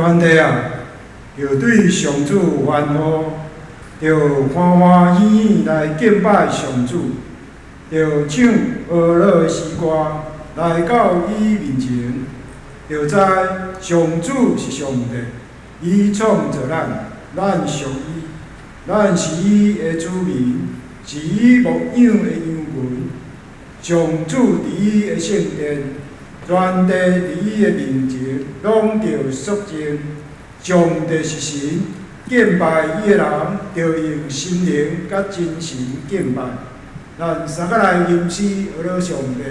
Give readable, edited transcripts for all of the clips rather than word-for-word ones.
全地啊，著對上主歡呼，著歡歡喜喜來敬拜上主，著唱和樂的詩歌來到伊面前，著知上主是上帝，伊創造咱，咱屬伊，咱是伊的子民，是伊牧養的羊群。上主佇伊的聖殿，全地佇伊的面前攏著肅靜。上帝是神，敬拜伊的人，著用心靈佮真神敬拜。咱三個來吟詩，學樂上帝，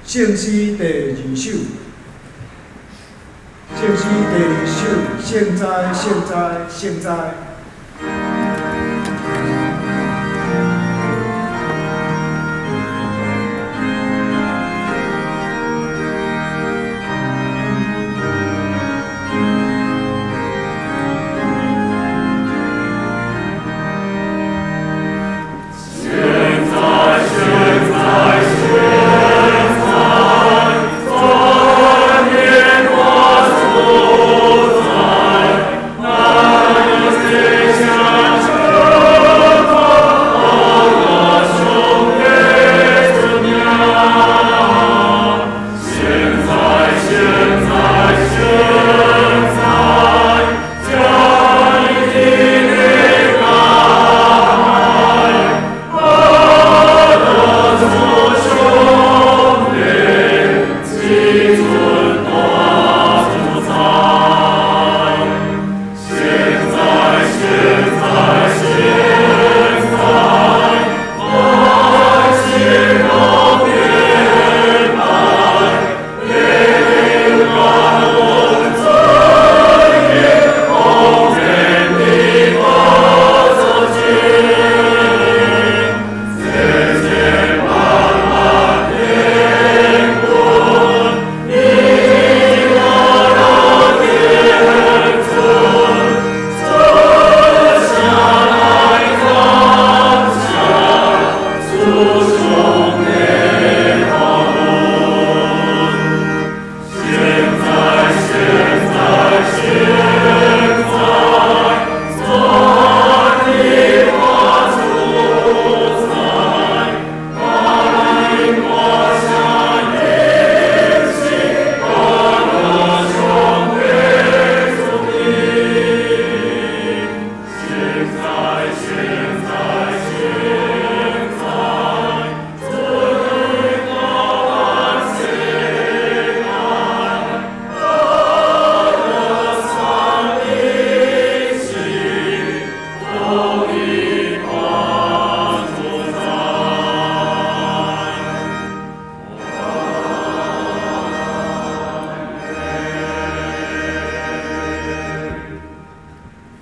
聖詩第二首。聖詩第二首，聖哉，聖哉，聖哉。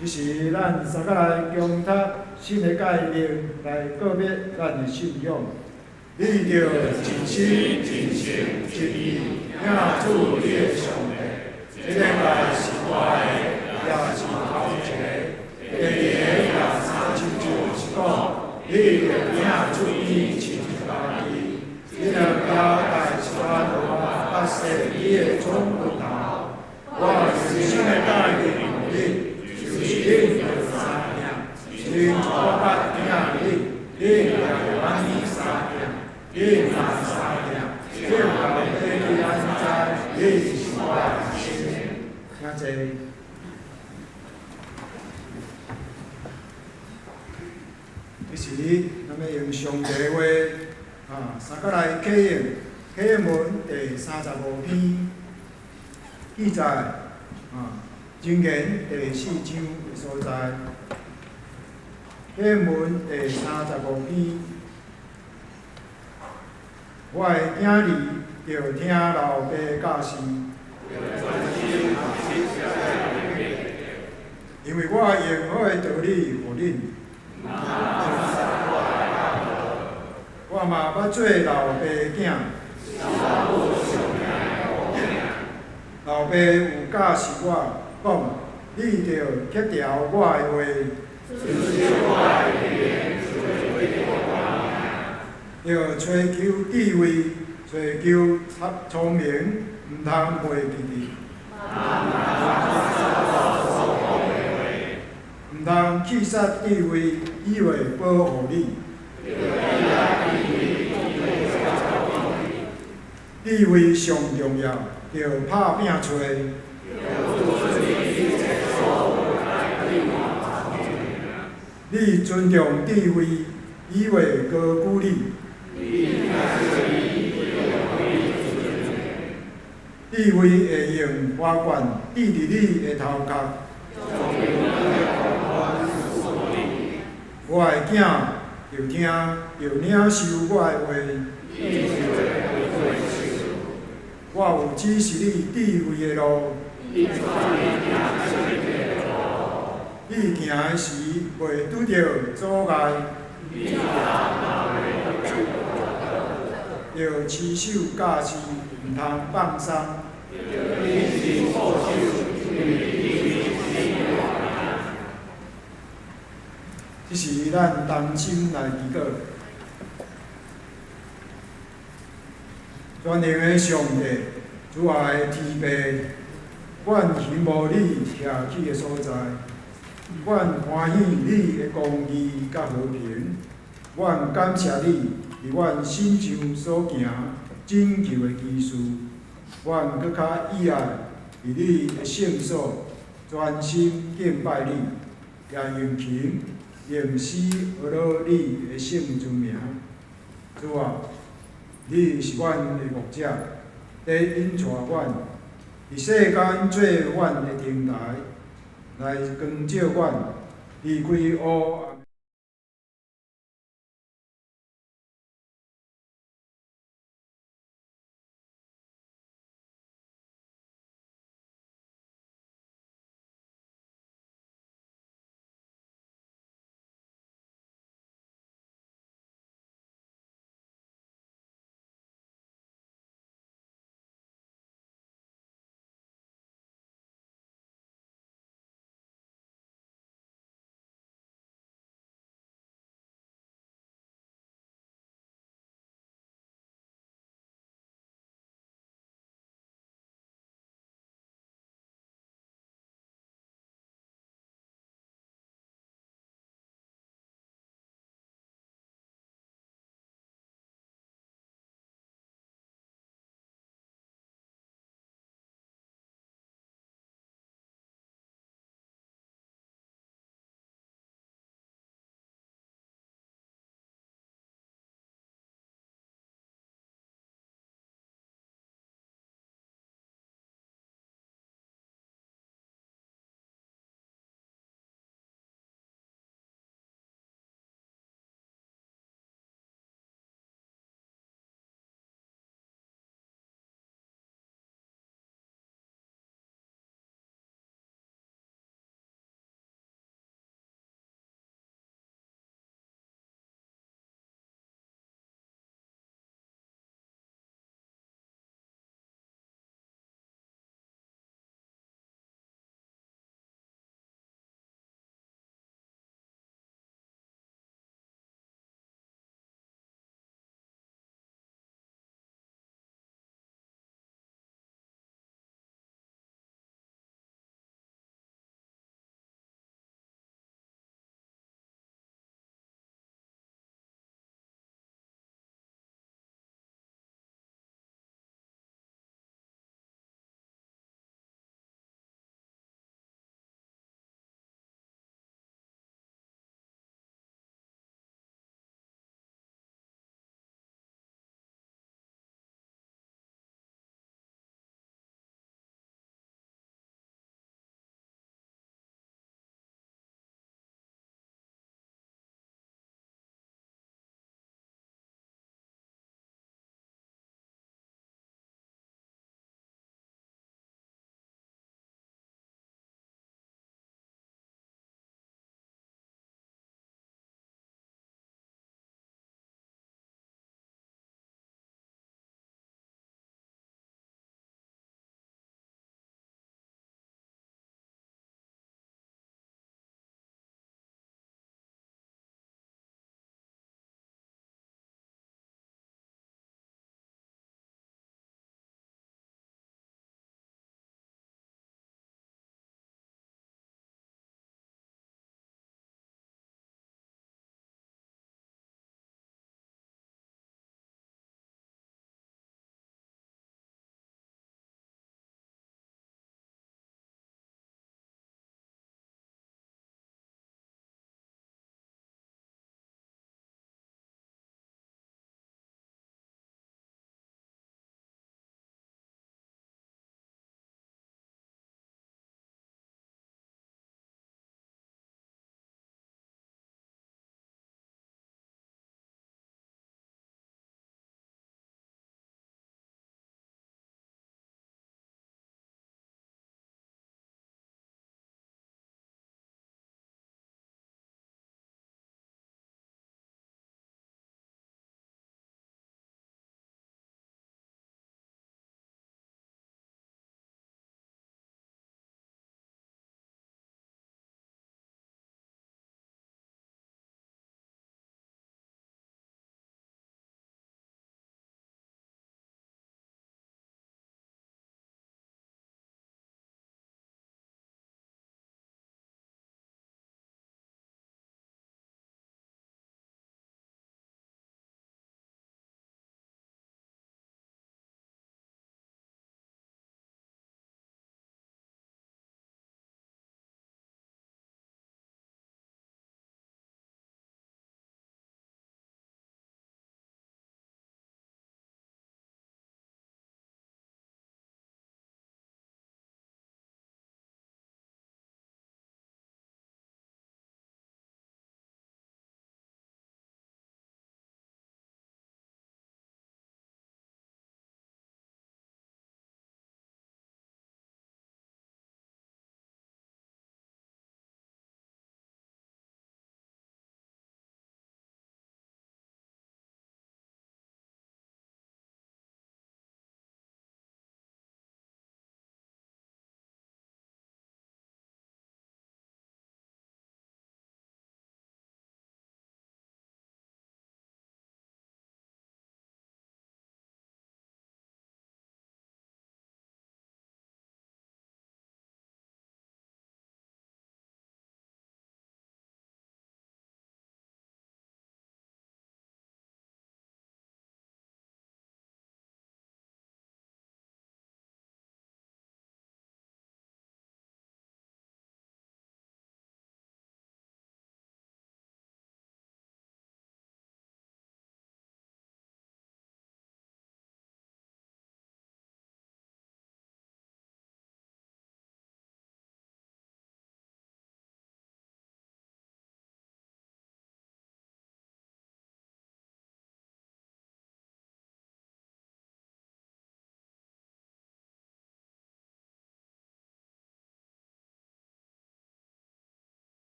這時，咱三個來恭讀新的誡命，來告別咱的信仰。你著盡心、盡性、盡意，疼主你的上帝。這個誡是大的，也是頭一个。第二个也相親像是講，你著疼主你親像家己。這兩條誡是我發誓你的總骨頭。我用新的誡命予恁，就是恁著相疼，親像我捌疼恁，恁也著按呢相疼。恁若相疼，眾人會記按呢知，恁是我的學生。請坐。這時，咱欲用上帝話啊，三個來啟應，啟應文第35篇記載啊，箴言第四章的所在。啟應文第35篇，我的囝兒著聽老爸教示，因為我用好的道理予恁。我嘛捌做老爸囝，老爸有教示我，講你著協調我的話，著追求智慧，追求聰明，毋通袂記得。毋通去殺智慧，伊會保護你。智慧上重要，著拍拚揣。你尊重智慧，伊會高舉你。智慧會用花冠戴佇你的頭殼。我的囝，著聽，著領受我的話。我有指示你智慧的路。你行的時，袂拄著阻礙。著持守教示，毋通放鬆。這是咱同心來祈禱。全能的上帝，慈愛的天父，阮欣慕你徛起的所在，阮歡喜你的公義佮和平，阮感謝你佇阮身上所行拯救的奇事，阮閣較意愛佇你的聖所專心敬拜你，也用琴用詩呵咾你的聖尊名。主啊，你是阮的牧者，咧引帶阮，佇世間做阮的燈台，來光照阮，離開黑暗。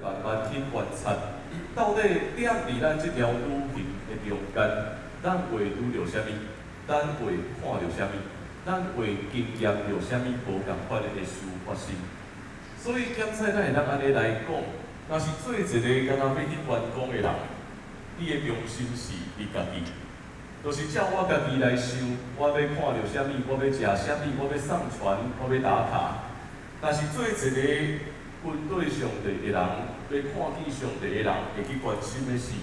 慢慢去觀察，到底踮佇咱這條旅行的中間，咱會拄著啥物？咱會看著啥物？咱會經驗著啥物無仝款的事發生？所以檢採咱會當按呢來講，若是做一个敢若欲去觀光的人，你的中心是你家己，就是照我家己來想，我欲看著啥物，我欲食啥物，我欲上傳，我欲打卡。若是做一个跟對上帝的人，欲看見上帝的人，會去關心的是，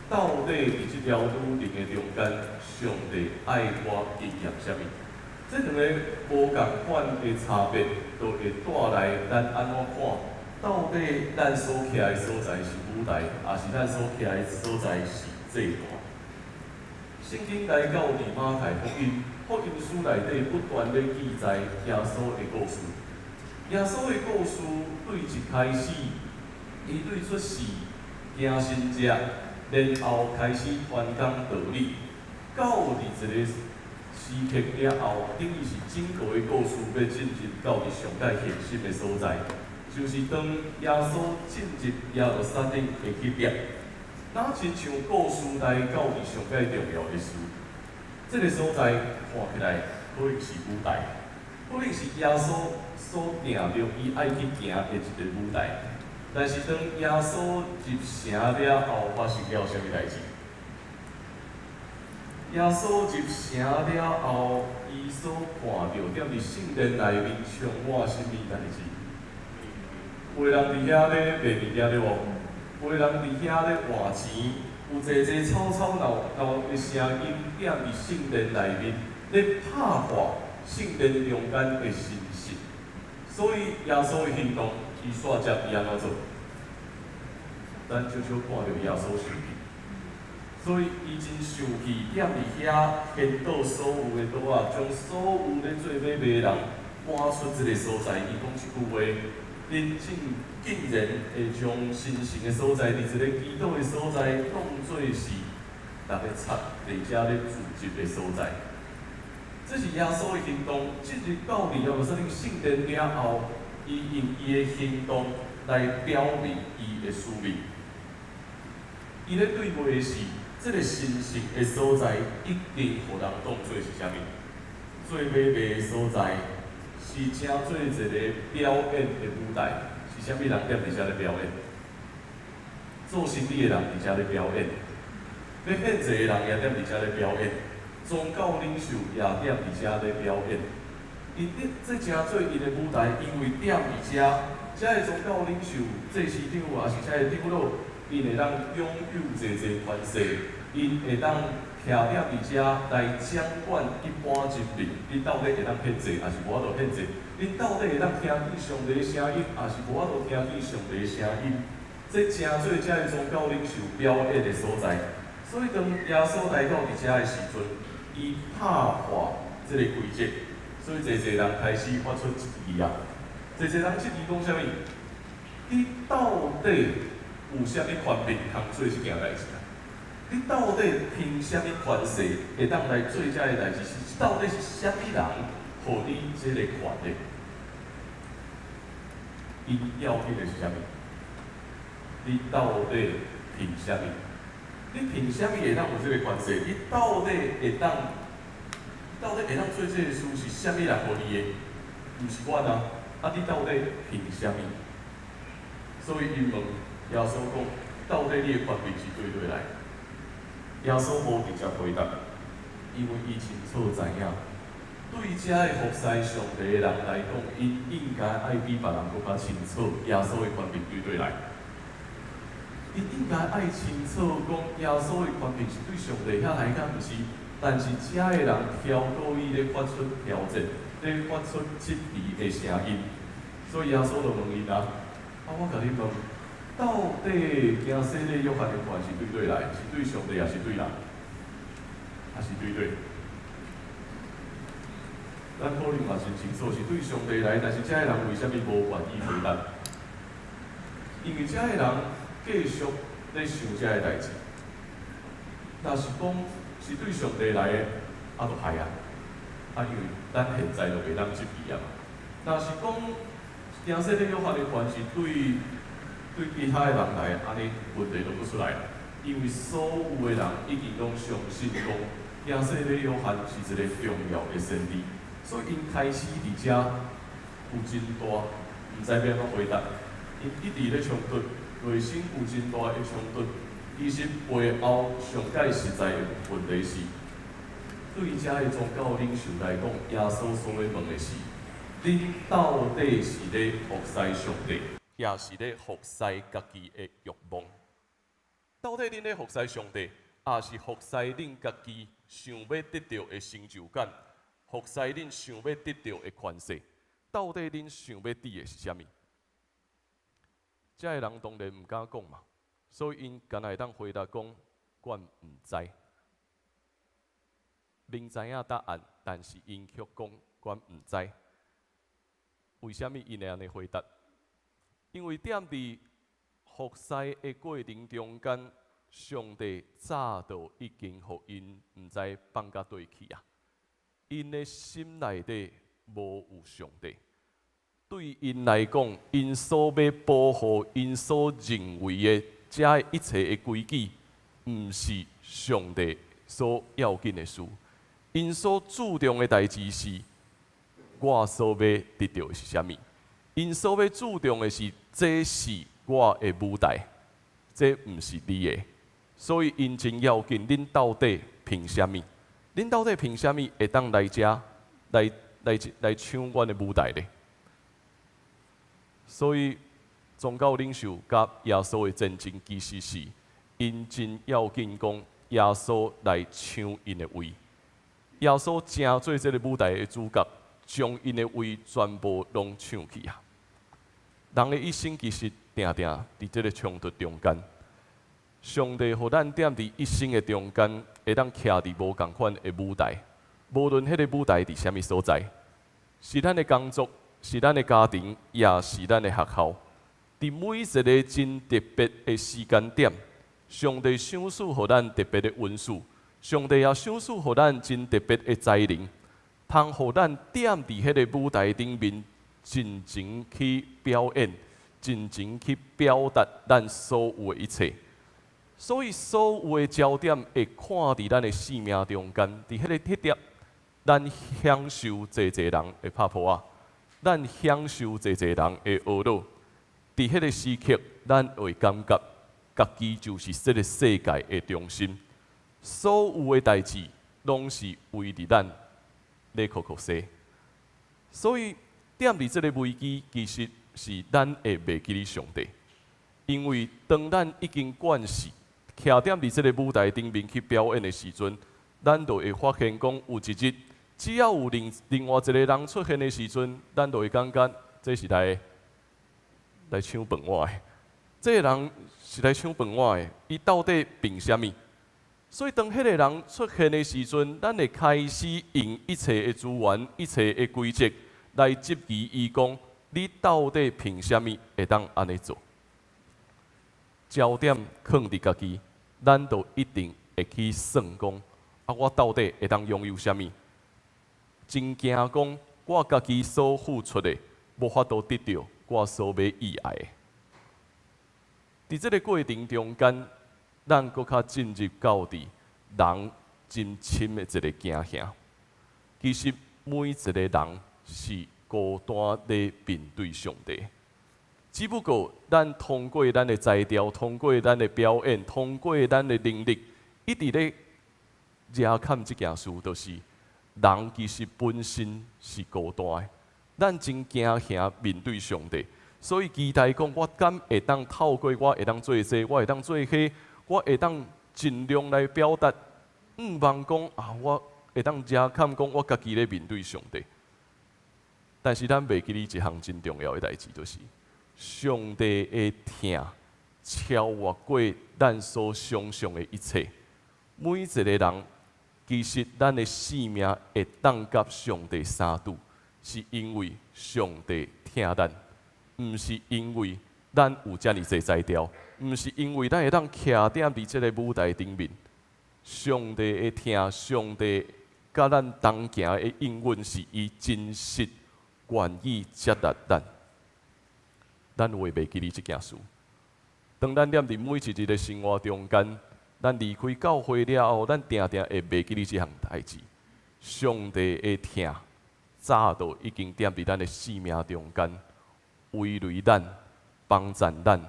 到底佇這條旅程的中間，上帝愛我經驗啥物？這兩個無仝款的差別，就會帶來咱按怎看？到底咱所徛的所在是舞台，抑是咱所徛的所在是祭壇？聖經來到佇馬太福音，福音書內底不斷咧記載耶穌的故事。耶穌的故事對一開始，伊對出世行神跡，然後開始傳講道理，到佇一個時刻了後，等於是整個的故事欲進入到佇上蓋現實的所在，就是當耶穌進入耶路撒冷的彼壁，若親像故事來到佇上蓋重要的事，這個所在看起來可能是舞台，可能是耶穌所定著伊愛去行的一個舞台。但是當耶穌入城了後，發生了啥物代誌？耶穌入城了後，伊所看著踮佇聖殿內面充滿啥物代誌？有的人佇遐咧賣物件對無？有的人佇遐咧換錢，有濟濟吵吵鬧鬧的聲音，踮佇聖殿內面咧拍破聖殿中間的神聖。所以耶穌的行動，伊煞接伊按怎做？咱少少看著耶穌生氣，所以伊真生氣，踮佇遐掀倒所有的桌仔，將所有咧做買賣的人趕出這个所在。伊講一句話：恁竟然會將神聖的所在，佇一个祈禱的所在，當做是逐个賊佇遮咧聚集的所在。這是耶穌的行動，進入到耶路撒冷聖殿了後，伊用伊的行動來表明伊的使命。伊咧對話的是，這个神聖的所在一定予人當做是啥物？做買賣的所在，是成做一个表演的舞台。是啥物人踮佇遮咧表演？做生意的人佇遮咧表演，咧獻祭的人也踮佇遮咧表演，宗教領袖也踮佇遮咧表演。𪜶這成做𪜶的舞台，因為踮佇遮，遮的宗教領袖、祭司長，抑是遮的長老，𪜶會當擁有濟濟權勢，𪜶會當徛踮佇遮來掌管一般人民。恁到底會當獻祭，抑是無法度獻祭？恁到底會當聽見上帝的聲音，抑是無法度聽見上帝的聲音？這成做遮的宗教領袖表演的所在。所以當耶穌來到佇遮的時陣，伊拍破這个規則，所以濟濟人開始發出質疑啊！濟濟人質疑講啥物？你到底有啥物權柄通做這件代誌啊？你到底憑啥物權勢會當來做這个代誌？是到底是啥物人予你這个權力？𪜶要緊的是啥物？你到底憑啥物？你憑啥物會當有這个權勢？你到底會當？到底會當做這个事是啥物人予你的？毋是我啊！啊，你到底憑啥物？所以𪜶問耶穌講：到底你的權柄是對佗來？耶穌無直接回答，因為伊清楚知影，對遮的服侍上帝的人來講，𪜶應該愛比別人閣較清楚耶穌的權柄對佗來。𪜶應該愛清楚講耶穌的權柄是對上帝遐來，敢毋是？但是遮的人超過伊咧發出挑戰，咧發出質疑的聲音，所以耶穌就問𪜶啊：啊，我共恁問，到底行洗禮約翰的權是對佗來？是對上帝，抑是對人？抑是對佗？咱可能嘛真清楚是對上帝來，但是遮的人為啥物無願意回答？因為遮的人繼續咧想遮的代誌。若是講是對上帝來的，啊，就害啊！啊，因為咱現在就袂當質疑啊嘛。若是講行洗禮約翰的權是對對其他的人來，按呢問題就閣出來，因為所有的人已經攏相信講，聽洗禮約翰是一個重要的先知，所以𪜶開始佇遮有真大，毋知欲按怎回答，𪜶一直咧衝突，內心有真大的衝突。其實背後上蓋實在的問題是，對遮的宗教領袖來講，耶穌所欲問的是：恁到底是咧服侍上帝，抑是咧服侍家己的慾望？到底恁咧服侍上帝，抑是服侍恁家己想欲得著的成就感，服侍恁想欲得著的權勢？到底恁想欲得的是啥物？遮的人當然毋敢講嘛，所以𪜶干焦會當回答講：阮毋知。明知影答案，但是𪜶卻講阮毋知。為啥物𪜶會按呢回答？因為踮佇服侍的過程中間，上帝早就已經予𪜶毋知放佇佗去啊！𪜶的心內底無有上帝，對𪜶來講，𪜶所欲保護、𪜶所認為的遮一切的規矩，毋是上帝所要緊的事。𪜶所注重的代誌是，我所欲得著的是啥物？𪜶所欲注重的是，這是我的舞台，這毋是你的。所以𪜶真要緊，恁到底憑啥物？恁到底憑啥物會當來遮來來來搶阮的舞台咧？所以宗教領袖佮耶穌的戰爭，其實是𪜶真要緊講耶穌來搶𪜶的位。耶穌成做這个舞台的主角，將𪜶的位全部攏搶去啊！人的一生其實定定佇這个衝突中間，上帝予咱踮佇一生的中間，會當徛佇無仝款的舞台，無論彼个舞台佇啥物所在，是咱的工作，是咱的家庭，抑是咱的學校，佇每一个真特別的時間點，上帝賞賜予咱特別的恩賜，上帝也賞賜予咱真特別的才能，通予咱踮佇彼个舞台頂面，盡情去表演，盡情去表達咱所有的一切。所以，所有的焦點會看佇咱的生命中間，佇彼个彼點，咱享受濟濟人的拍噗仔，咱享受濟濟人的呵咾。佇彼个時刻，咱會感覺家己就是這个世界的中心，所有的代誌攏是圍佇咱咧扣扣西。所以，踮佇這个危機，其實是咱會袂記得上帝，因為當咱已經慣勢徛踮佇這个舞台頂面去表演的時陣，咱就會發現講，有一日，只要有另另外一個人出現的時陣，咱就會感覺這是來來搶飯碗的。這个人是來搶飯碗的，伊到底憑啥物？所以當彼個人出現的時陣，咱會開始用一切的資源、一切的規則來質疑伊講：你到底憑啥物會當按呢做？焦點囥佇家己，咱就一定會去算講：啊，我到底會當擁有啥物？真驚講，我家己所付出的，無法度得著我所欲愛的。佇這个過程中間，咱閣較進入到佇人真深的一个驚嚇。其實每一个人是孤單咧面對上帝，只不過咱通過咱的才調，通過咱的表演，通過咱的能力，一直咧惹看這件事，就是人其實本身是孤單的，咱真驚嚇面對上帝，所以期待講我敢會當透過我會當做這，我會當做彼，我會當盡量來表達，向望講啊，我會當惹看講我家己咧面對上帝。但是咱袂記得一項真重要的代誌，就是上帝的疼超越過咱所想象的一切。每一个人，其實咱的性命會當佮上帝相拄，是因為上帝疼咱，毋是因為咱有遮爾濟才調，毋是因為咱會當徛踮佇這个舞台頂面。上帝的疼，上帝佮咱同行的應允，是伊真實願意接納咱。咱會袂記得這件事，當咱踮佇每一日的生活中間，咱離開教會了後，咱定定會袂記得這項代誌。上帝的疼早就已經踮佇咱的生命中間，圍圍咱，幫贊咱，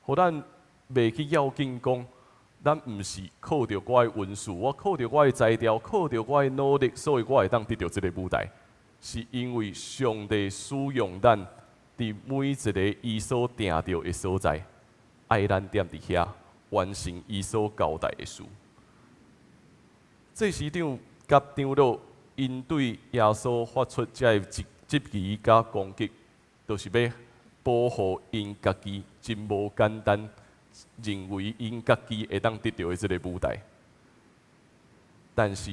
予咱袂去要緊講，咱毋是靠著我的恩賜，我靠著我的才調，靠著我的努力，所以我會當得著這个舞台。是因為上帝使用咱佇每一个伊所定著的所在，愛咱踮佇遐完成伊所交代的事。祭司長佮長老𪜶對耶穌發出這个質疑佮攻擊，就是欲保護𪜶家己真無簡單，認為𪜶家己會當得著的這个舞台。但是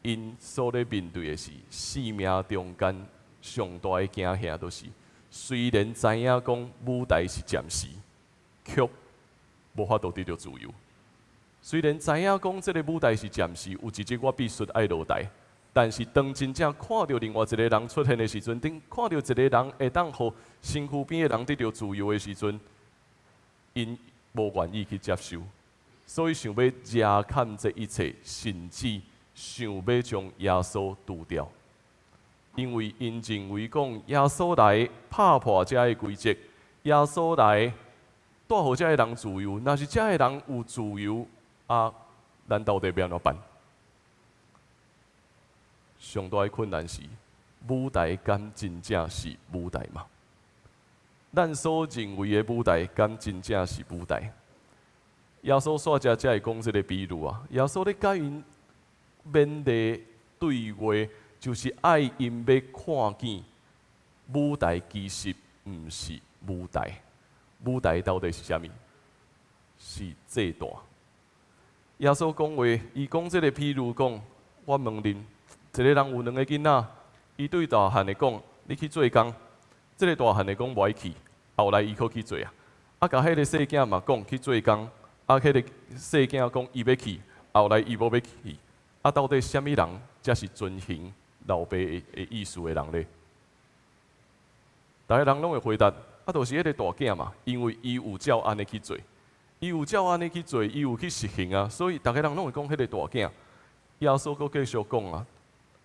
，𪜶所咧面對的是生命中間上大的驚嚇，就是雖然知影講舞台是暫時，卻無法度得著自由。雖然知影講這个舞台是暫時，有一日我必須愛落台，但是當真正看著另外一个人出現的時陣，當看著一个人會當予身軀邊的人得著自由的時陣，𪜶無願意去接受，所以想欲遮蓋這一切，甚至想欲將耶穌除掉，因為𪜶認為講耶穌來拍破這个規則，耶穌來帶予這个人自由，若是這个人有自由，啊，咱到底欲按怎辦？上大的困難是，舞台敢真正是舞台嗎？咱所認為的舞台，敢真正是舞台？耶穌煞才才會講這个比喻啊！耶穌咧佮𪜶勉勵對話，就是愛𪜶欲看見舞台其實毋是舞台，舞台到底是啥物？是祭壇。耶穌講話，伊講這个譬喻講，我問恁，一个人有兩个囡仔，伊對大漢的講：你去做工。這个大漢的講無愛去，後來伊閣去做啊。啊，共彼个細囝嘛講去做工，啊，彼个細囝講伊欲去，後來伊無欲去。啊，到底啥物人才是遵行老爸的意思的人咧？逐个人攏會回答：啊，就是彼个大囝嘛，因為伊有照按呢去做，伊有照按呢去做，伊有去實行啊，所以逐个人攏會講彼个大囝。耶穌閣繼續講啊，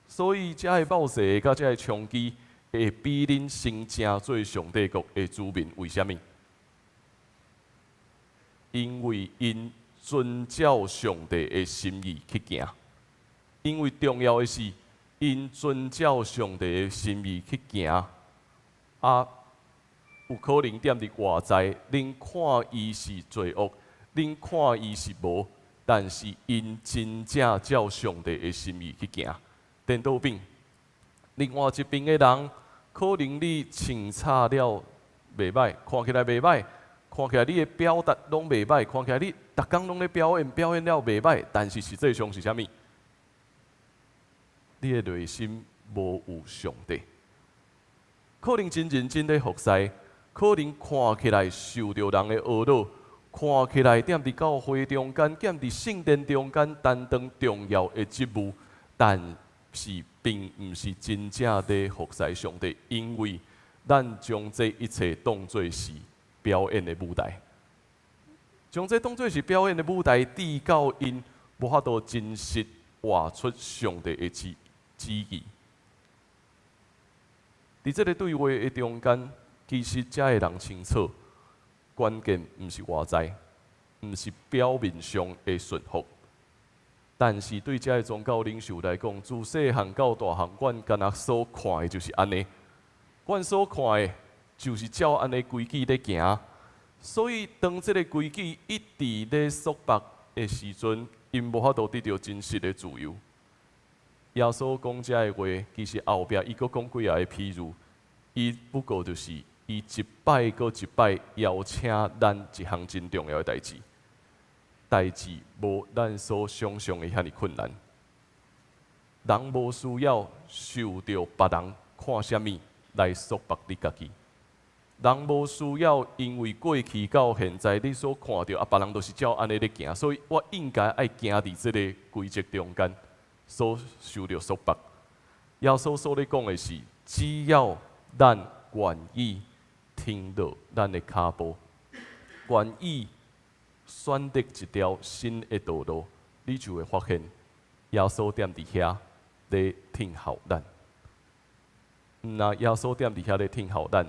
所以遮个謀勢佮遮个娼妓會比恁先成做上帝國的子民，為啥物？因為𪜶遵照上帝的心意去行。因為重要的是，𪜶遵照上帝的心意去行，啊，有可能踮佇外在，恁看伊是罪惡，恁看伊是無，但是𪜶真正照上帝的心意去行。顛倒反，另外一邊的人，可能你穿插了袂䆀，看起來袂䆀，看起來你的表達攏袂䆀，看起來你逐工攏咧表演，表演了袂䆀，但是實際上是啥物？你的內心無有上帝，可能真認真咧服侍，可能看起來受著人的呵咾，看起來踮佇教會中間，踮佇聖殿中間擔當重要的職務，但是並毋是真正咧服侍上帝，因為咱將這一切當做是表演的舞台，將這當做是表演的舞台，直到𪜶無法度真實活出上帝的旨意。佇這个對話的中間，其實遮的人清楚，關鍵毋是外在，毋是表面上的順服。但是對遮的宗教領袖來講，自細漢到大漢，阮敢若所看的就是按呢，阮所看的，就是照按呢規矩咧行。所以當這个規矩一直咧束縛的時陣，𪜶無法度得著真實的自由。耶穌講遮的話，其實後壁伊閣講幾仔个譬喻，伊不過就是伊一擺閣一擺邀請咱一項真重要的代誌，代誌無咱所想象的遐爾困難。人無需要受著別人看啥物來束縛你家己，人無需要因為過去到現在你所看著啊，別人都是照按呢咧行，所以我應該愛行佇這个規則中間，所受著束縛。耶穌所咧講的是，只要咱願意停落咱的跤步，願意選擇一條新的道路，你就會發現耶穌踮佇遐咧聽候咱。毋但耶穌踮佇遐咧聽候咱，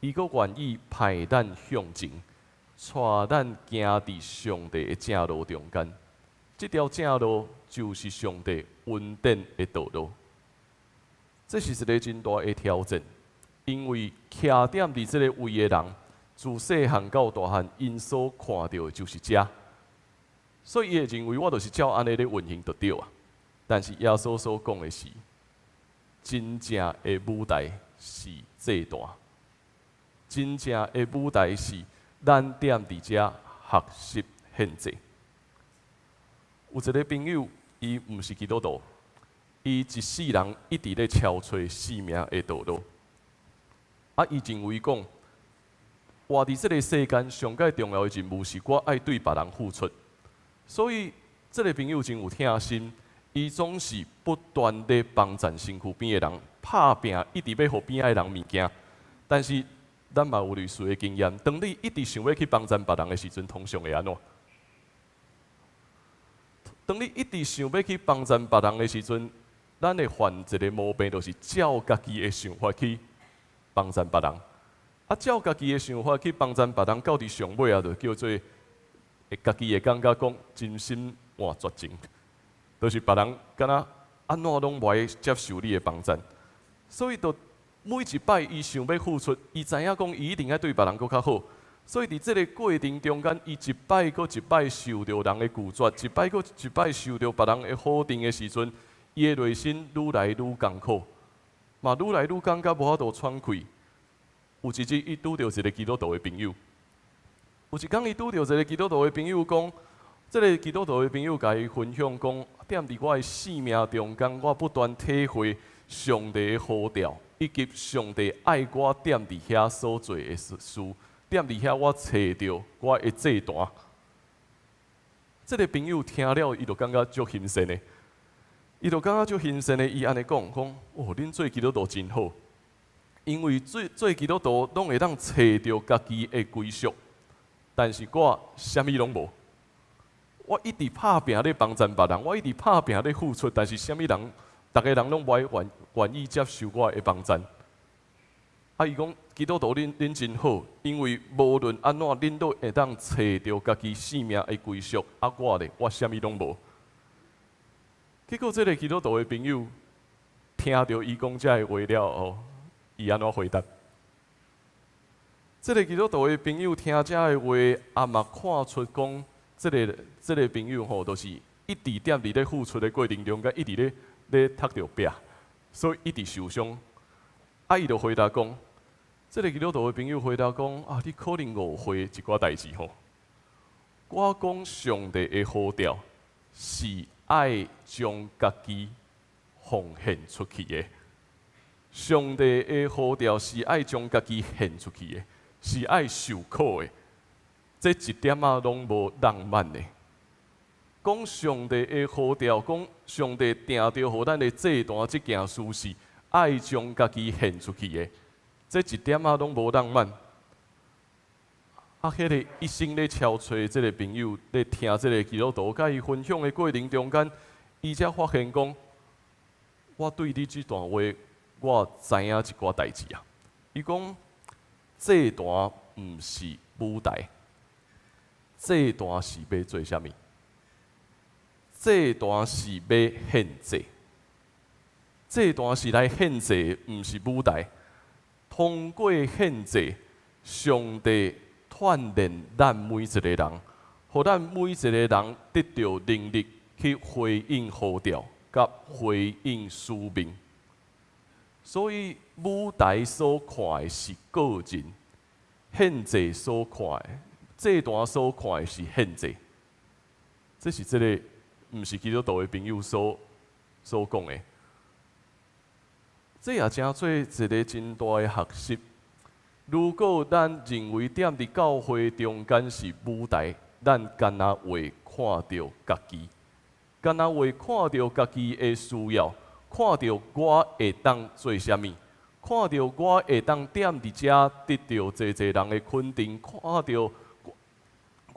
伊閣願意派咱向前，帶咱行佇上帝的正路中間。這條正路就是上帝恩典的道路。這是一个真大的挑戰，因為徛踮佇這个位的人，自細漢到大漢，𪜶所看著的就是這，所以伊會認為我就是照按呢咧運行就對啊。但是耶穌所講的是，真正的舞台是祭壇，真正的舞台是咱踮佇遮學習獻祭。有一个朋友，伊毋是基督徒，伊一世人一直咧敲揣生命的道路。啊，伊認為講，活佇這个世間上蓋重要的任務是我愛對別人付出。所以，這个朋友真有疼心，伊總是不斷咧幫贊身軀邊的人，拍拚一直欲予邊仔的人物件。但是，咱嘛有類似的經驗，當你一直想欲去幫贊別人的時陣，通常會按怎？當你一直想欲去幫贊別人的時陣，咱會犯一个毛病，就是照家己的想法去幫贊別人。啊，照家己的想法去幫贊別人，到佇上尾啊，就叫做家己會感覺講真心換絕情，就是別人敢若按怎攏無愛接受你的幫贊。所以，就每一擺伊想欲付出，伊知影講伊一定愛對別人閣較好。所以佇這个過程中間，伊一擺閣一擺受著人的拒絕，一擺閣一擺受著別人的否定的時陣，伊的內心愈來愈艱苦，嘛愈來愈感覺無法度喘氣。有一日，伊拄著一个基督徒的朋友。有一工，伊拄著一个基督徒的朋友講，這个基督徒的朋友共伊分享講，踮佇我的生命中間，我不斷體會上帝的呼召，以及上帝愛我踮佇遐所做的事。踮佇遐，我揣著我的祭壇。這个朋友聽了，伊就感覺足新鮮的，伊就感覺足新鮮的。伊按呢講講：哦，恁做基督徒真好，因為做做基督徒攏會當揣著家己的歸屬，但是我啥物攏無。我一直拍拚咧幫贊別人，我一直拍拚咧付出，但是啥物人，逐个人攏無愛願意接受我的幫贊。啊！伊講基督徒恁恁真好，因為無論按怎，恁都會當揣著家己生命的歸屬。啊，我咧，我啥物攏無。結果，這个基督徒的朋友聽著伊講這个話了後，伊按怎回答？這个基督徒的朋友聽這个話，也嘛看出講，這个朋友吼，就是一直踮佇咧付出的過程中間，一直咧咧踢著壁，所以一直受傷。啊，伊就回答講。這个基督徒的朋友回答講：啊，你可能誤會一寡代誌吼。我講上帝的呼召是愛將家己奉獻出去的。上帝的呼召是愛將家己獻出去的，是愛受苦的。這一點仔攏無浪漫的。講上帝的呼召，講上帝定著予咱的祭壇這件事是愛將家己獻出去的。這一點仔攏無浪漫。啊，彼个一生咧敲揣這个朋友咧聽這个基督徒共伊分享的過程中間，伊才發現講，我對你這段話，我知影一寡代誌啊。伊講，祭壇毋是舞台，祭壇是欲做啥物？祭壇是欲獻祭，祭壇是來獻祭，毋是舞台。通過獻祭，上帝鍛鍊咱每一个人，予咱每一个人得著能力去回應呼召，佮回應使命。所以舞台所看的是個人，獻祭所看的，祭壇所看的是獻祭。這是這个毋是基督徒的朋友所講的。這也成做一个真大的學習。如果咱認為踮佇教會中間是舞台，咱敢若會看著家己，敢若會看著家己的需要，看著我會當做啥物，看著我會當踮佇遮得著濟濟人的肯定，看著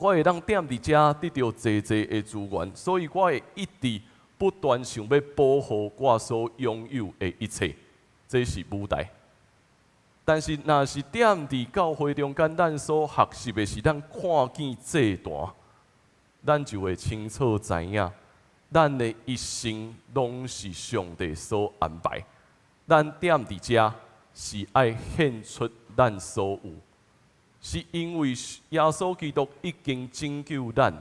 我會當踮佇遮得著濟濟的資源，所以我會一直不斷想欲保護我所擁有的一切，這是舞台。但是，若是踮佇教會中間，咱所學習的是咱看見祭壇，咱就會清楚知影，咱的一生攏是上帝所安排。咱踮佇遮是愛獻出咱所有，是因為耶穌基督已經拯救咱，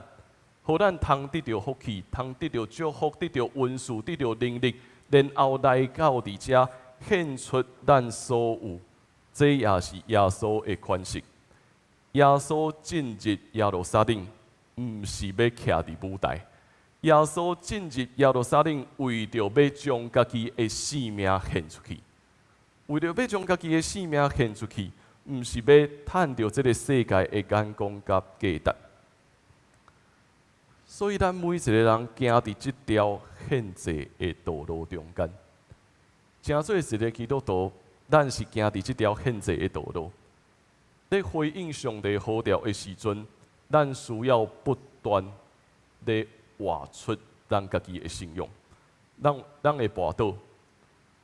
予咱通得著福氣，通得著祝福，得著恩賜，得著能力，然後來到佇遮獻出咱所有。這也是耶穌的款式。耶穌進入耶路撒冷，毋是欲徛佇舞台。耶穌進入耶路撒冷，為著欲將家己的性命獻出去，為著欲將家己的性命獻出去，毋是欲趁著這个世界的眼光佮價值。所以，咱每一个人行佇這條獻祭的道路中間，成做一个基督徒，咱是行佇這條獻祭的道路。咧回應上帝呼召的時陣，咱需要不斷咧活出咱家己的信仰。咱會跋倒，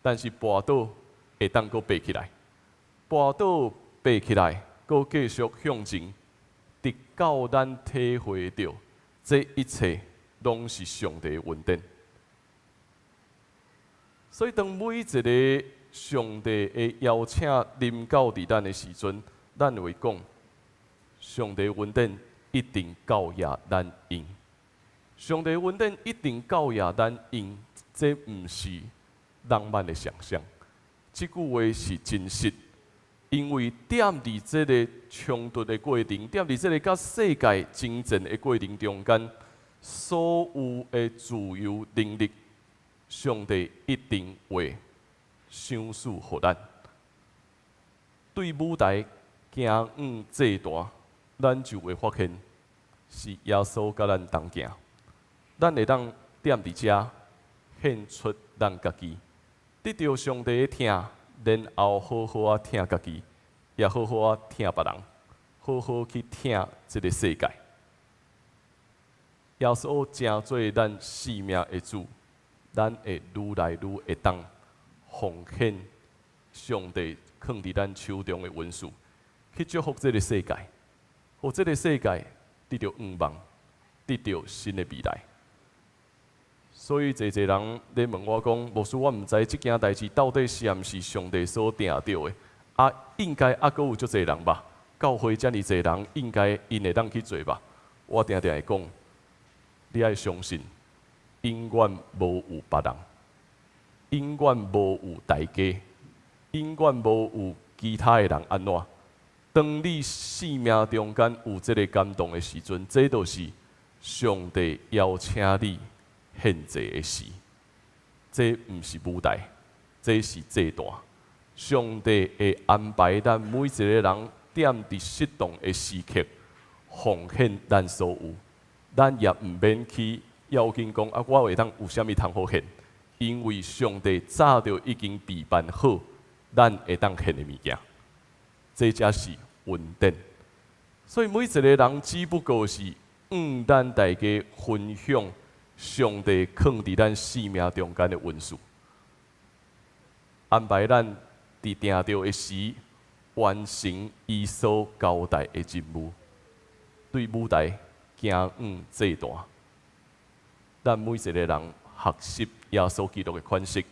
但是跋倒會當閣爬起來，跋倒爬起來，閣繼續向前，直到咱體會著這一切攏是上帝的恩典。所以，當每一个上帝的邀請臨到佇咱的時陣，咱會講，上帝恩典一定夠額咱用。上帝恩典一定夠額咱用，這毋是浪漫的想象，這句話是真實。因為踮佇這个衝突的過程，踮佇這个佮世界爭戰的過程中間，所有的自由能力，上帝一定會賞賜予咱。對舞台行往祭壇，咱就會發現是耶穌佮咱同行。咱會當踮佇遮獻出咱家己，得著上帝的疼，然後好好仔疼家己，也好好仔疼別人，好好去疼這个世界。耶穌成做咱生命的主，咱會愈來愈會當奉獻上帝囥佇咱手中的恩賜，去祝福這个世界，予這个世界得著向望，得著新的未來。所以，濟濟人咧問我講，牧師，我毋知這件代誌到底是毋是上帝所定著的。啊，應該猶閣有足濟人吧？教會遮爾濟人，應該𪜶會當去做吧？我定定會講，你愛相信，永遠無有別人，永遠無有代價，永遠無有其他的人按怎。當你生命中間有這个感動的時陣，這就是上帝邀請你獻祭的時，這毋是舞台，這是祭壇。上帝會安排咱每一個人踮佇適當的時刻奉獻咱所有，咱也毋免去要緊講啊，我會當有啥物通好獻？因為上帝早就已經備辦好，咱會當獻的物件，這才是恩典。所以每一個人只不過是向咱大家分享上帝囥佇咱生命中間的恩賜，安排咱佇定著的時完成伊所交代的任務，對舞台行往祭壇。咱每一個人學習耶穌基督的款式，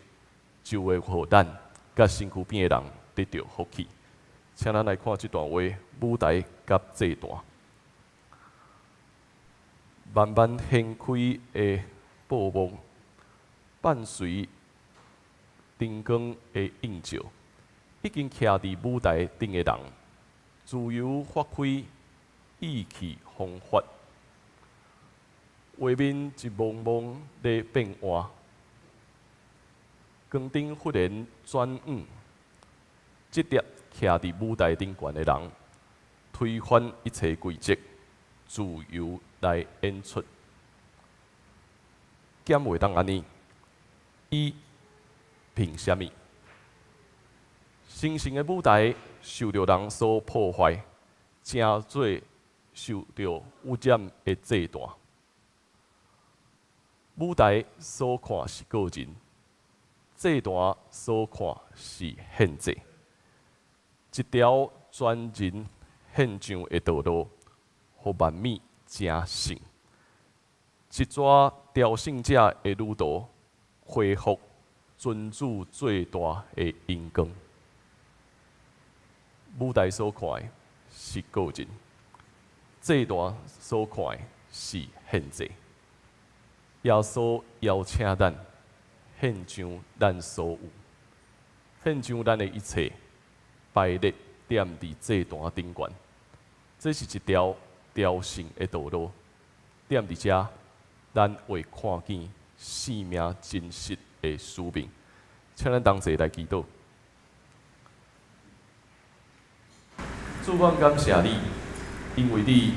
就會予咱佮身軀邊的人得著福氣。請咱來看這段話：舞台佮祭壇。慢慢掀開的布幕，伴隨燈光的映照，已經徛佇舞台頂的人，自由發揮意氣風發，畫面一幕幕咧變換，光燈忽然轉向，這疊徛佇舞台頂懸的人，推翻一切規則，自由來演出。敢會當按呢？伊憑啥物？神聖的舞台受著人所破壞，成做受著污染的祭壇。舞台所看是個人，祭壇所看是獻祭。一條全人獻上的道路，予萬物成聖；一逝朝聖者的旅途，恢復尊主最大的榮光。舞台所看的是個人，祭壇所看的是獻祭。耶穌邀請咱獻上咱所有，獻上咱的一切，擺列踮佇祭壇頂懸。這是一條朝聖的道路，踮佇遮，咱會看見生命真實的使命。請咱同齊來祈禱。主，阮感謝你，因為你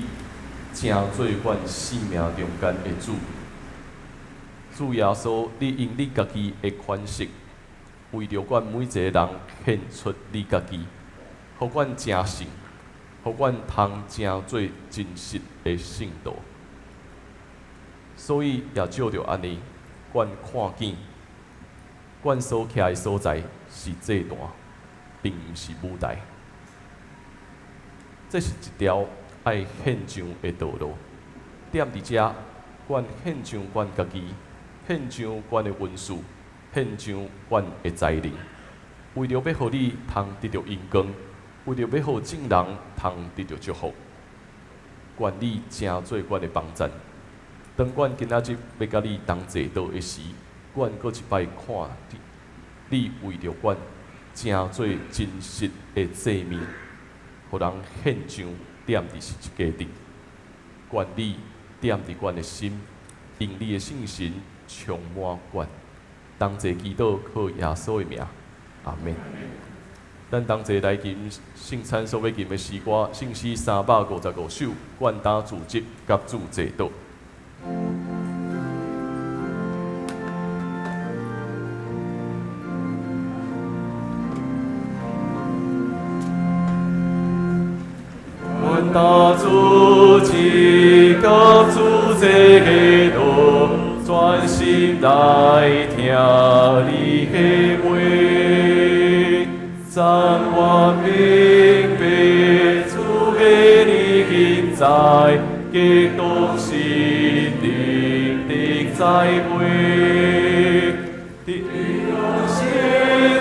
成做阮生命中間的主。主耶穌，你用你家己的款式，為著阮每一个人獻出你家己，予阮成聖，予阮通成做真實的聖徒。所以也藉著按呢，阮看見，阮所徛的所在是祭壇，並毋是舞台。這是一條愛獻上的道路。踮佇遮，阮獻上阮家己，獻上阮的恩賜，獻上阮的才能，為著欲予你通得著榮光，為著欲予眾人通得著祝福。願你成做阮的幫贊。當阮今仔日欲佮你同齊禱的時，阮閣一擺看見你為著阮成做真實的祭物，予人獻上踮佇十字架頂。願你踮佇阮的心，用你的聖神充滿阮。同齊祈禱，靠耶穌的名，阿們。咱同齊來吟聖餐所欲吟的詩歌，聖詩355首，願擔主職佮主齊禱。願擔主職佮主齊禱，專心來聽你的話，怎願明白主的臨在，激動心靈的栽培。聖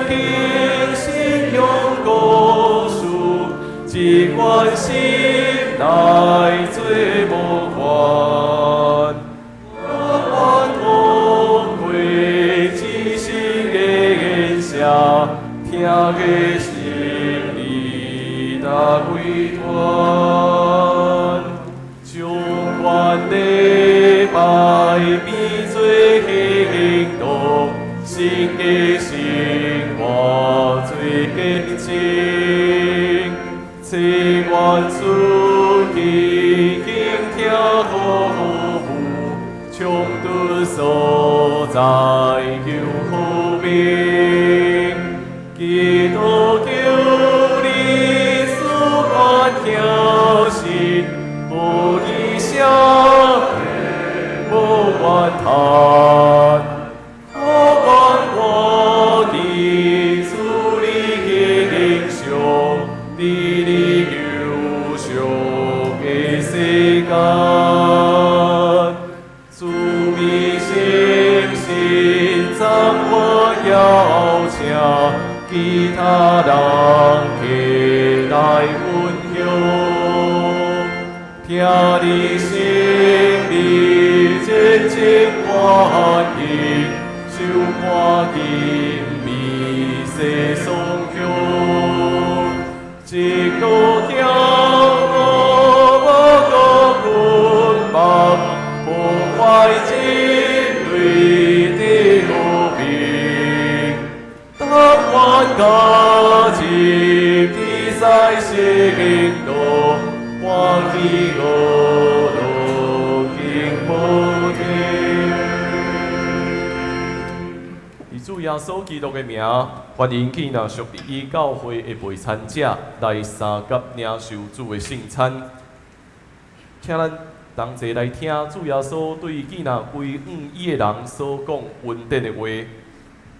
經信仰故事，只關心來做模範。我願通過知識的言聲，聽個心裡大歸團，將阮禮拜變做行動，新的生活做見證，千願主去傾聽服務，衝突所在求和平，基督求你賜阮聽信，予你聲無怨嘆。我願活佇主你形象，佇你救贖的世間，主美誠實讚我邀請其他人起來分享，聽你心裡熱情歡喜，收看金美世雙向，一路行路無顧捆綁，破壞人類的和平。當願加入比賽行動，歡喜樂樂行無停。以主耶穌基督的名，歡迎去若屬於教會的陪餐者來相佮領受主的聖餐。請咱同齊來聽主耶穌對見若歸向伊的人所講恩典的話。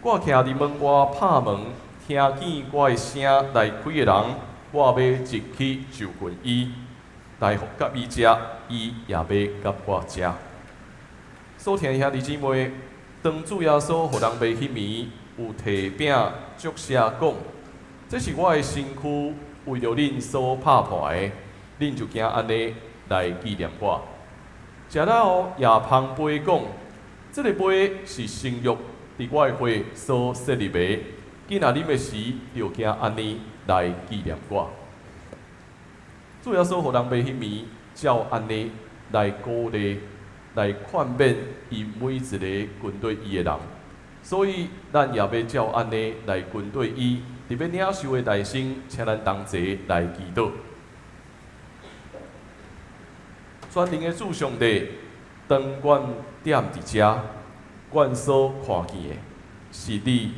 我徛佇門外拍門，聽見我的聲來開的人，我欲入去就近伊，來佮伊食，伊也欲佮我食。所疼的兄弟姊妹，當主耶穌予人賣彼暝，有提餅祝謝講：這是我的身軀，為著恁所拍破的，恁就行按呢來紀念我。食了後，也捧杯講：這个杯是新約，佇我的血所設立的。囝若啉的時，就行按呢來紀念我。主耶穌予人賣彼暝，照按呢來鼓勵、來勸勉伊每一个跟綴伊的人。所以，咱也欲照按呢來跟綴伊。佇欲領受的大聖，請咱同齊來祈禱。全能的主上帝，當阮踮佇遮，阮所看見的，是你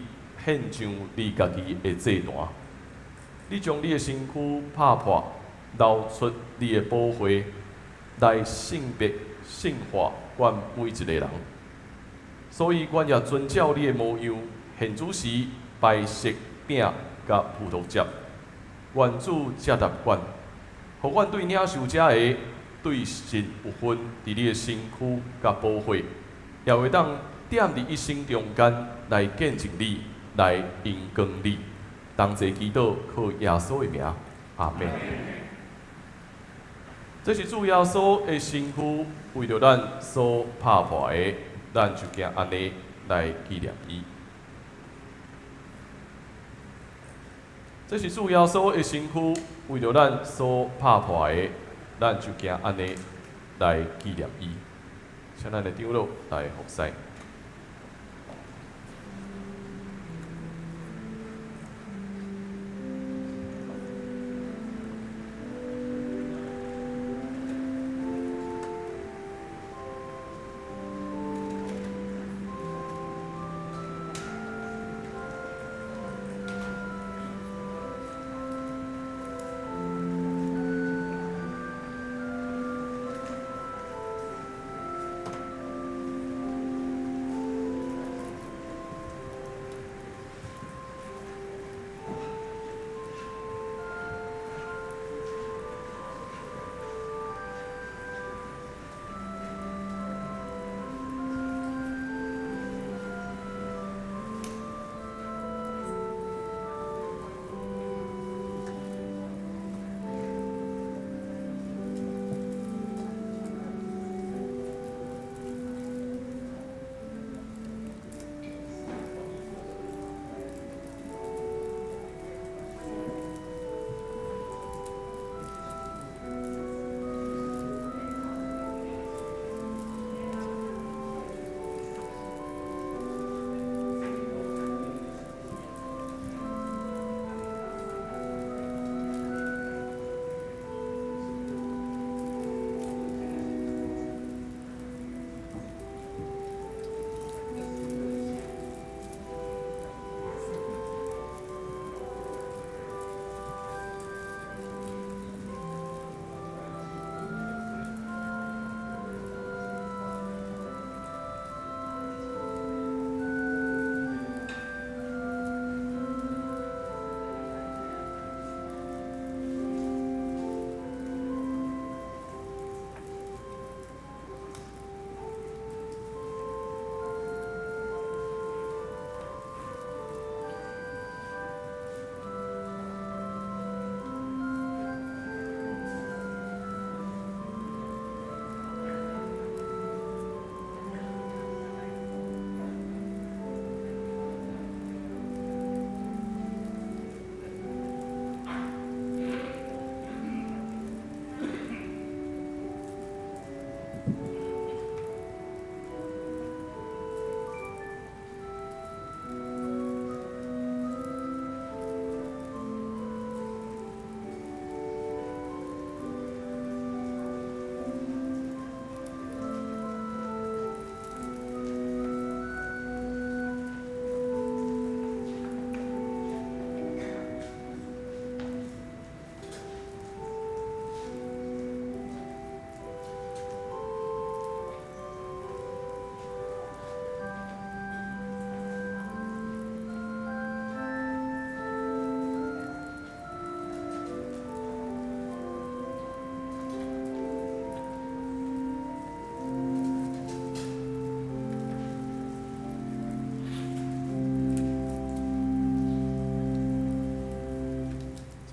獻上你家己的祭壇。你將你的身軀拍破，流出你的寶血，來聖別、聖化阮每一个人。所以，阮也遵照你的模樣，獻主時擺設餅佮葡萄汁。願主接納阮，予阮對領受這个對神有份佇你的身軀佮寶血，也會當踮佇一生中間來見證你，來榮光你。同齊祈禱，靠耶穌的名，阿們。這是主耶穌的身軀，為著咱所拍破的，咱就行按呢來紀念伊。這是主耶穌的身軀，為著咱所拍破的，咱就行按呢來紀念伊。請咱的長老來服侍。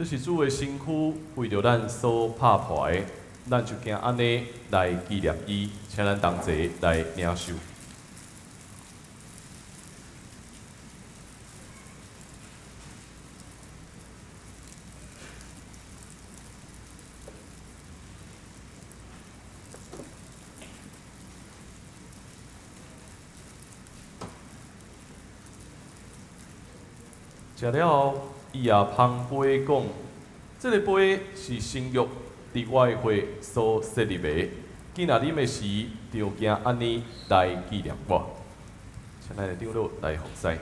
這是主的身軀，為著咱所拍破的，咱就行按呢來紀念伊，請咱同齊來領受。食了後，伊也捧杯講：這个杯是新約佇我的血所設立的，囝若啉的時，就行按呢來紀念我。請咱的長老來服侍。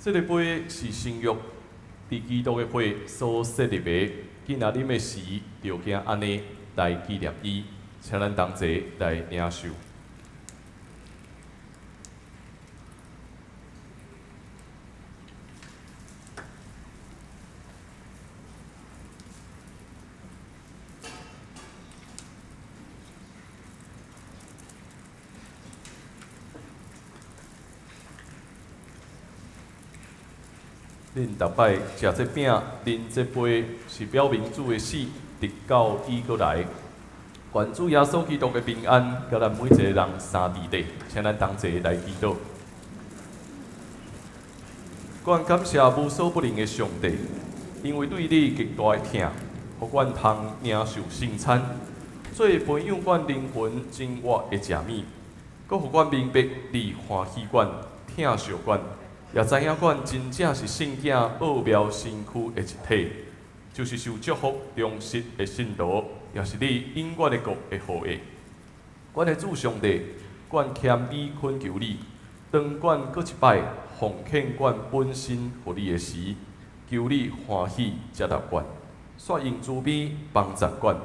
這个杯是新約佇基督的血所設立的，囝若啉的時，就行按呢來紀念伊，請咱同齊來領受。恁逐擺食這餅、啉這杯，是表明主的死，直到伊閣來。願主耶穌基督的平安，佮咱每一個人相佇咧，請咱同齊來祈禱。阮感謝無所不能的上帝，因為對你極大的疼，予阮通領受聖餐，做培養阮靈魂真活的食物，閣予阮明白你歡喜阮、疼惜阮。也知影阮真正是聖囝奧妙身軀的一體，就是受祝福忠實的信徒，也是你永遠的國的後裔。阮的主上帝，阮謙卑懇求你，當阮閣一擺奉獻阮本身予你的時，求你歡喜接納阮，煞用慈悲幫助阮，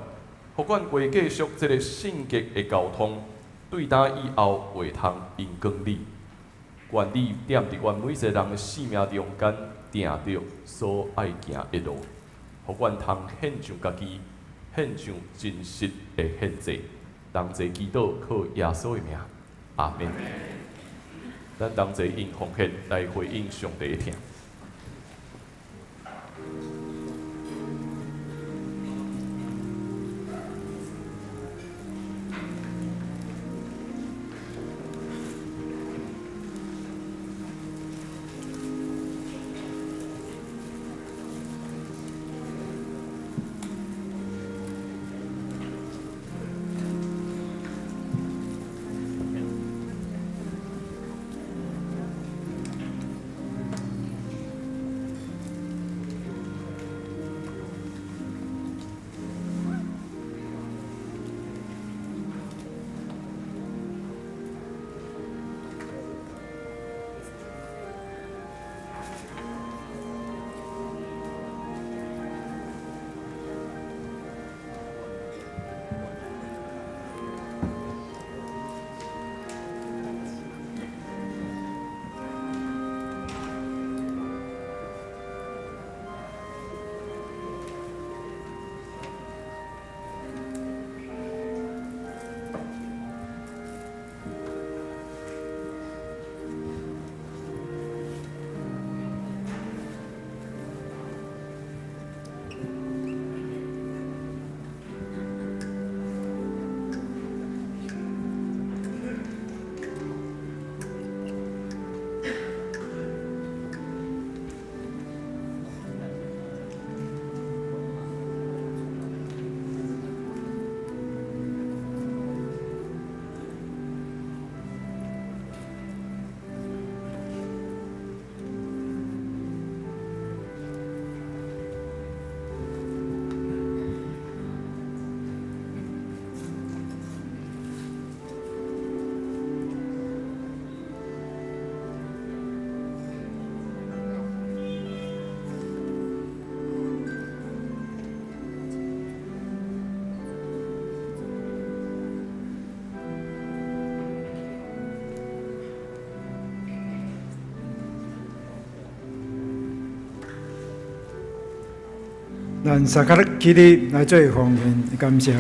予阮過繼續這个聖潔的交通，對今以後會通榮光你。願你踮佇阮每一个人的生命中間，定著所愛行的路，予阮通獻上家己，獻上真實的獻祭。同齊祈禱，靠耶穌的名，阿們。咱同齊用奉獻來回應上帝的疼。咱三跤起立來做奉獻，感謝。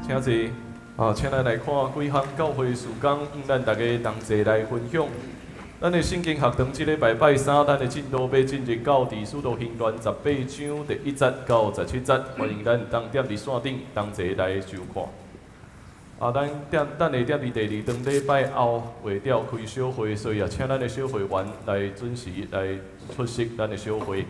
請坐，啊，請咱來看幾項教會事工，咱大家同齊來分享。咱的聖經學堂這禮拜拜三，咱的進度欲進入到佇使徒行傳18章第1節到17節，歡迎咱當踮佇線頂同齊來收看。啊，咱踮等下踮佇第二頓禮拜後月底開小會，所以也請咱的小會員來準時來出席咱的小會。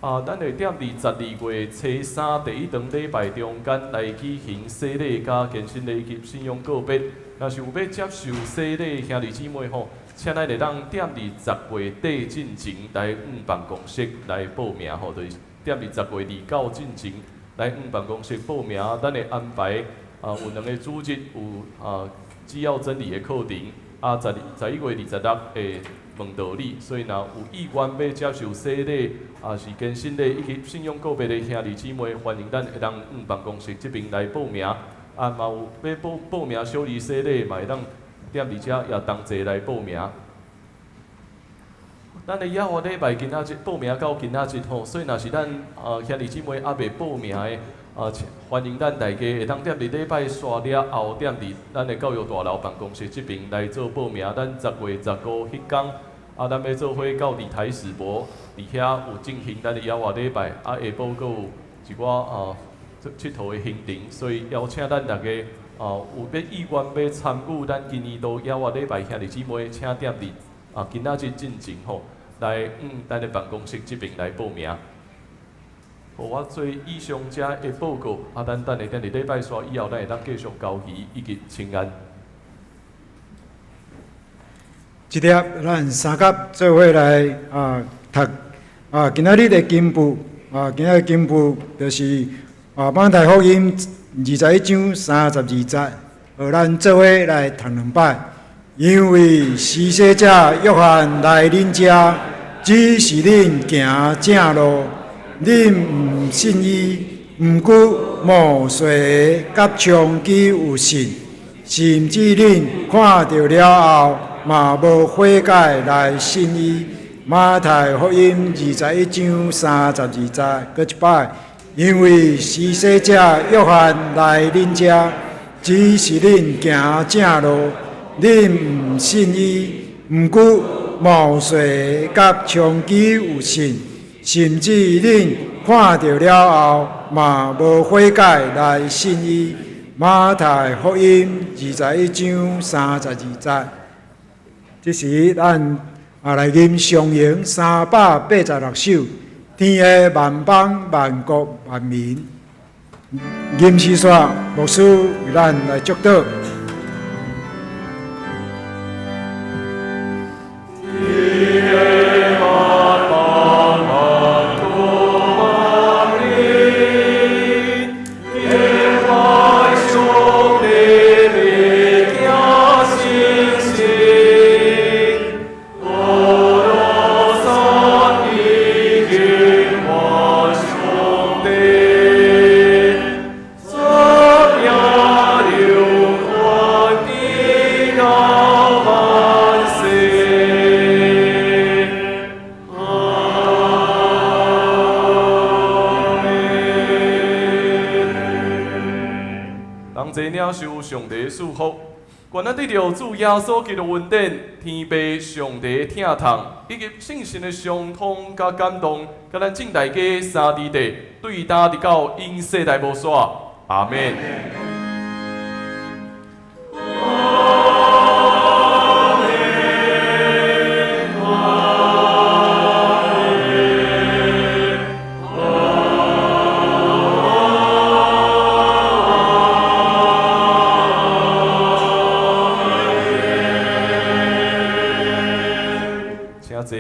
啊，咱會踮佇12月初三第一頓禮拜中間來舉行洗禮佮堅振禮及信仰告別。若是有欲接受洗禮兄弟姊妹吼，請咱會當踮佇10月底進前來阮辦公室來報名吼，就是踮佇10月29進前來阮辦公室報名，咱會安排啊有兩个主日有啊主要真理的課程，啊11月26會問道理，所以若有意願欲接受洗禮，也是堅振禮以及信仰告別的兄弟姊妹，歡迎咱會當阮辦公室這邊來報名。啊，嘛有欲報報名小兒洗禮，嘛會當踮佇遮也同齊來報名。咱的猶活禮拜今仔日報名到今仔日吼，所以若是咱啊兄弟姊妹猶未報名的，啊，歡迎咱大家會當踮佇禮拜煞了後，踮佇咱的教育大樓辦公室這邊來做報名。咱10月15彼工，啊，咱欲做伙到佇台史博，佇遐有進行咱的猶活禮拜，啊，下晡閣有一寡啊𨑨迌的行程，所以邀請咱大家啊有欲意願欲參與咱今年度猶活禮拜兄弟姊妹，請踮佇啊今仔日進前吼，來咱的辦公室這邊來報名。予我做以上遮的報告，啊，咱等下等佇禮拜煞以後，咱會當繼續交魚以及請安。這粒咱三甲做伙來啊讀啊，今仔日的經文啊，今仔日經文就是啊，馬太福音21章32節，予咱做伙來讀兩擺。因為施洗者約翰來恁遮，只是恁行正路，恁毋信伊；毋過摩西的佮娼妓有信，甚至恁看著了後，嘛無悔改來信伊。馬太福音21章32節，閣一擺。因為施洗者約翰來恁遮，只是恁行正路，恁毋信伊；毋過摩西佮娼妓有信，甚至恁看著了後，嘛無悔改來信伊。馬太福音21章32節。這時，咱啊來吟上詠386首，天下萬邦萬國萬民，吟詩煞牧師為咱來祝禱。同齊領受上帝賜福，願咱得著主耶穌基督恩典、天父上帝疼痛，以及聖神的相通佮感動，佮咱眾大家三弟弟，對今直到永世代無煞。阿們。請坐。